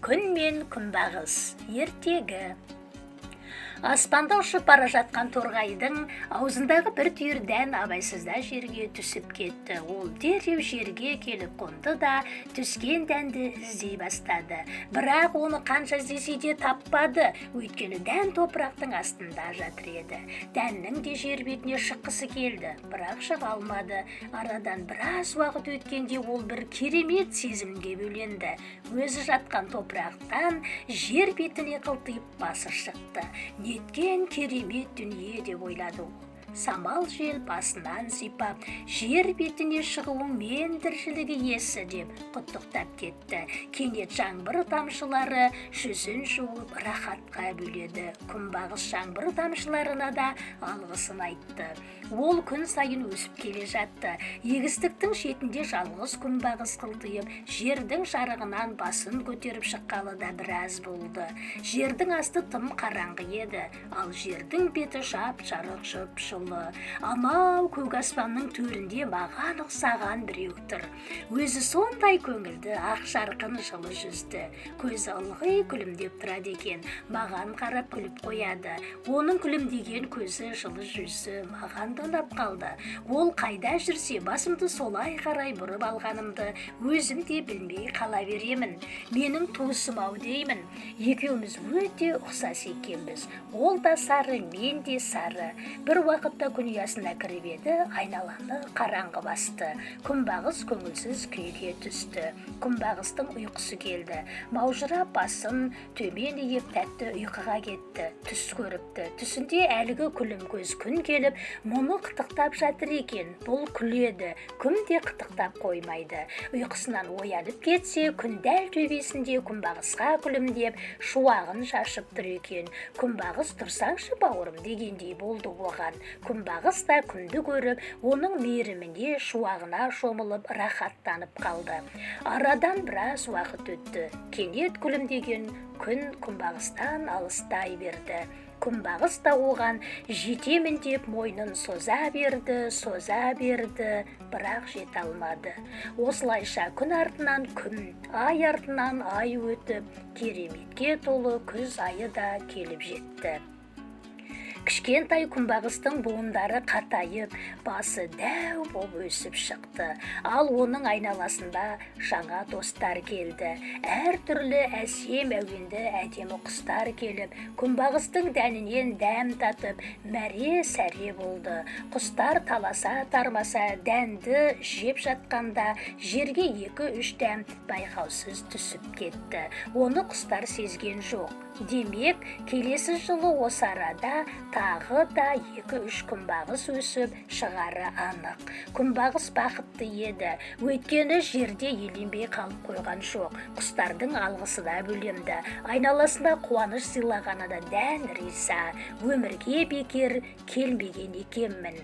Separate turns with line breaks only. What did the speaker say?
Күн мен күнбағыс ертегі. Аспанда ұшып бара жатқан торғайдың аузындағы бір түйір дән абайсызда жерге түсіп кетті. Ол дереу жерге келіп қонды да, түскен дәнді іздей бастады. Бірақ оны қанша іздесе де таппады, өйткені дән топырақтың астында жатыр еді. Дәннің де жер бетіне шыққысы келді, бірақ шыға алмады. Арадан біраз уақыт өткенде ол бір керемет сезімге бөленді. Өзі жатқан топырақтан жер бетіне қылтиып басы шықты. «Неткен керемет дүние!» – деп ойлады ол. Самал жел басынан сипап, «Жер бетіне шығуыңмен тіршілік иесі!» – деп құттықтап кетті. Кенет жаңбыр тамшылары жүзін жуып, рахатқа бөледі. Күнбағыс жаңбыр тамшыларына да алғысын айтты. Ол күн сайын өсіп келе жатты. Егістіктің шетінде жалғыз күнбағыс қылтиып, жердің жарығынан басын көтеріп шыққалы да біраз болды. Жердің асты тым қараңғы еді, ал жердің беті жап жарық, жып жылы. «Анау көк аспанның төрінде маған ұқсаған біреу тұр. Өзі сондай көңілді, ақ жарқын, жылы жүзді. Көзі ылғи күлімдеп тұрады екен. Маған қарап күліп қояды. Оның күлімдеген көзі, жылы жүзі маған да ұнап қалды. Ол қайда жүрсе, басымды солай қарай бұрып алғанымды өзім де білмей қала беремін. Менің туысым ау деймін. Екеуміз өте ұқсас екенбіз. Ол да сары, мен де сары». Бір уақытта күн ұясына кіріп еді, айналаны қараңғы басты. Күнбағыс көңілсіз күйге түсті. Күнбағыстың ұйқысы келді. Маужырап, басын төмен иіп, тәтті ұйқыға кетті. Түс көріпті. Түсінде әлгі күлім көз күн келіп, мұны қытықтап жатыр екен. Бұл күледі, күн де қытықтап қоймайды. Ұйқысынан оянып кетсе, күн дәл төбесінде күнбағысқа күлімдеп, шуағын шашып тұр екен. «Күнбағыс, тұрсаңшы, бауырым», – дегендей болды оған. Күнбағыс та күнді көріп, оның мейіріміне, шуағына шомылып, рахаттанып қалды. Арадан біраз уақыт өтті. Кенет күлімдеген күн күнбағыстан алыстай берді. Күнбағыс та оған жетемін деп мойнын соза берді, соза берді, бірақ жете алмады. Осылайша күн артынан күн, ай артынан ай өтіп, кереметке толы күз айы да келіп жетті. Кішкентай күнбағыстың буындары қатайып, басы дәу боп өсіп шықты. Ал оның айналасында жаңа достар келді. Әртүрлі әсем әуенді әдемі құстар келіп, күнбағыстың дәнінен дәм татып, мәре сәре болды. Құстар таласа тармаса дәнді жеп жатқанда, жерге екі үш дән байқаусыз түсіп кетті. Оны құстар сезген жоқ. Демек, келесі жылы осы арада тағы да екі-үш күнбағыс өсіп шығары анық. Күнбағыс бақытты еді, өйткені жерде еленбей қалып қойған жоқ. Құстардың алғысына бөленді, айналасына қуаныш сыйлағанына дән риза. «Өмірге бекер келмеген екенмін».